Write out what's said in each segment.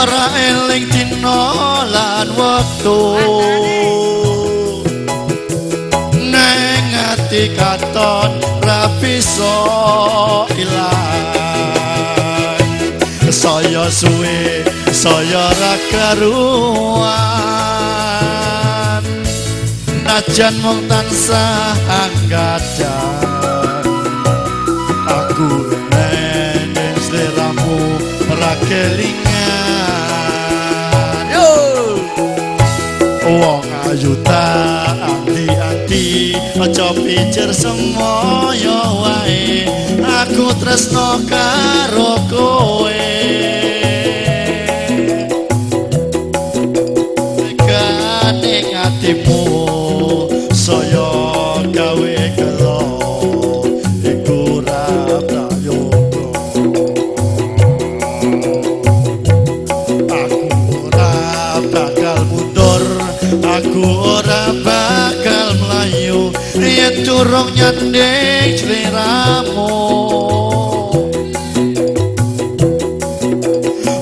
Ora eling dina lan wektu neng ati katon ra bisa ilang. Saya suwe saya ra karuan najan mung tansah anggadang. Aku eling sliramu ra kelingan. Yo wong ayu tak anti-anti aja pikir semoyo wae aku tresno karo kowe. Ning atimu saya gawe gelo iku ra prayoga. Aku ora bakal mundur, aku ora bakal mlayu yen durung nyanding sliramu.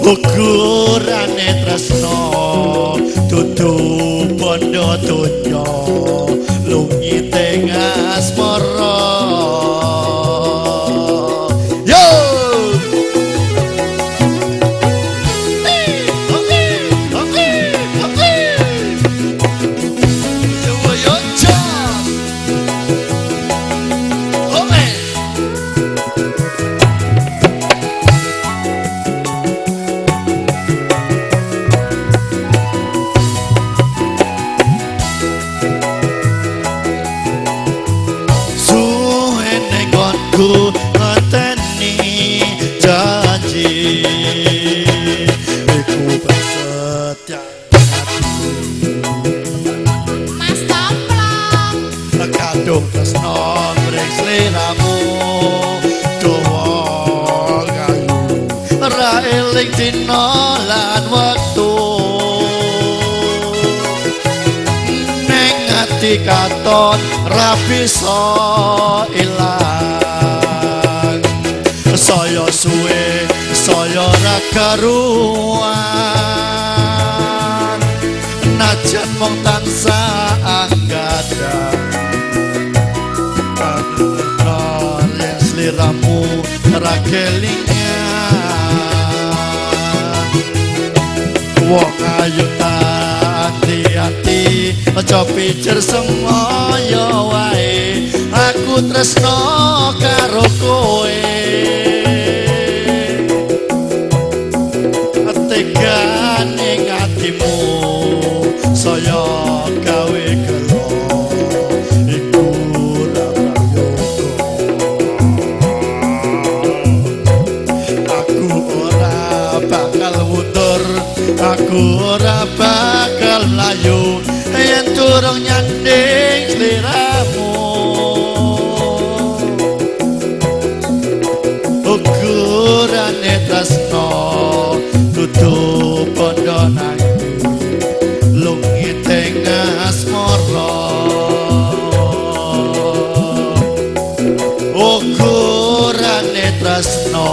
Ukurane tresno dudu bondo donya lungite asmara. Yo ku ngenteni janji iku setia Mas Tomplong kadung tresno mring sliramu dawa kayu ra eling dina lan wektu ning ati katon ra bisa ilang. Saya suwe saya ra karuan najan mung tansah anggadang yen sliramu ra kelingan. Wong ayu tak ati-ati aja pikir semoyo wae aku tresno karo kowe. Tegane atimu saya gawe gelo iku ra prayoga. Aku ora bakal mundur, aku ora bakal mlayu yen durung nyanding sliramu. Ukurane tresno dudu bondo nanging lungite asmara. Ukurane tresno